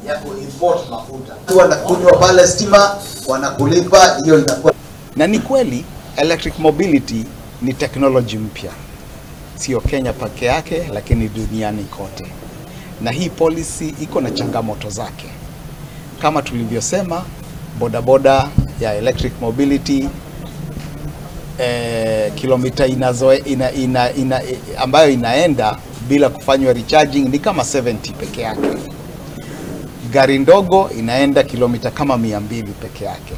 ya kuimport mafuta. Wanakunywa pale stima, wanakulipa, hiyo inakuwa. Na ni kweli electric mobility ni technology mpya, sio Kenya peke yake, lakini duniani kote. Na hii policy iko na changamoto zake. Kama tulivyosema, bodaboda ya electric mobility kilomita inazo, ina, ina, ina, ambayo inaenda bila kufanywa recharging ni kama 70 peke yake. Gari ndogo inaenda kilomita kama 200 peke yake.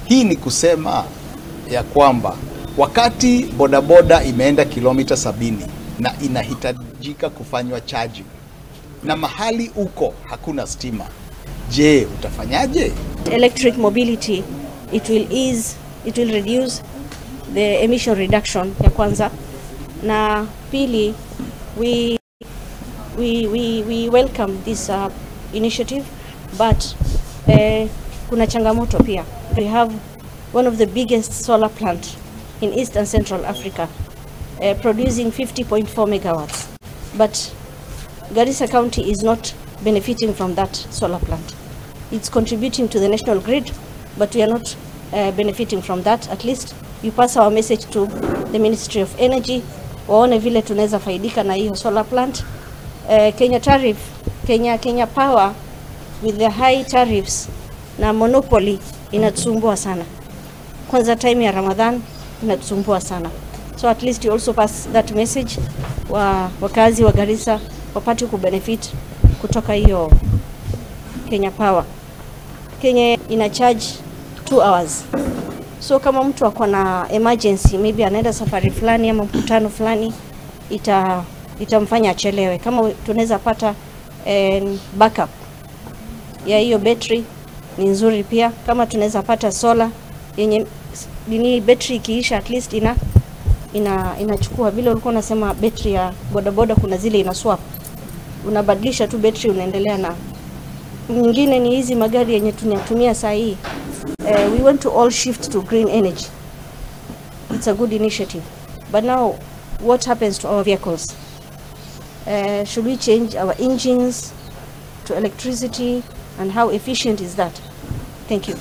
Hii ni kusema ya kwamba wakati bodaboda imeenda kilomita 70 na inahitajika kufanywa charging na mahali uko hakuna stima, je, utafanyaje? Electric mobility, it will ease, it will reduce the emission reduction ya kwanza, na pili we welcome this initiative, but kuna changamoto pia. We have one of the biggest solar plant in East and Central Africa, producing 50.4 megawatts, but Garissa County is not benefiting from that solar plant. It's contributing to the national grid, but we are not benefiting from that. At least you pass our message to the Ministry of Energy, waone vile tunaweza faidika na hiyo solar plant. Kenya tariff, Kenya Power with the high tariffs na monopoly inatusumbua sana. Kwanza time ya Ramadhan inatusumbua sana. So at least you also pass that message wa wakazi wa Garissa wapate kubenefit kutoka hiyo Kenya Power. Kenya ina charge 2 hours. So kama mtu ako na emergency, maybe anaenda safari fulani ama mkutano fulani, itamfanya achelewe. Kama tunaweza pata backup ya hiyo battery ni nzuri pia. Kama tunaweza pata solar yenye nini, battery ikiisha at least inachukua. Vile ulikuwa unasema battery ya bodaboda kuna zile ina swap, unabadilisha tu battery unaendelea na nyingine. Ni hizi magari yenye tunatumia saa hii. We want to all shift to green energy. It's a good initiative, but now what happens to our vehicles? Should we change our engines to electricity, and how efficient is that? Thank you.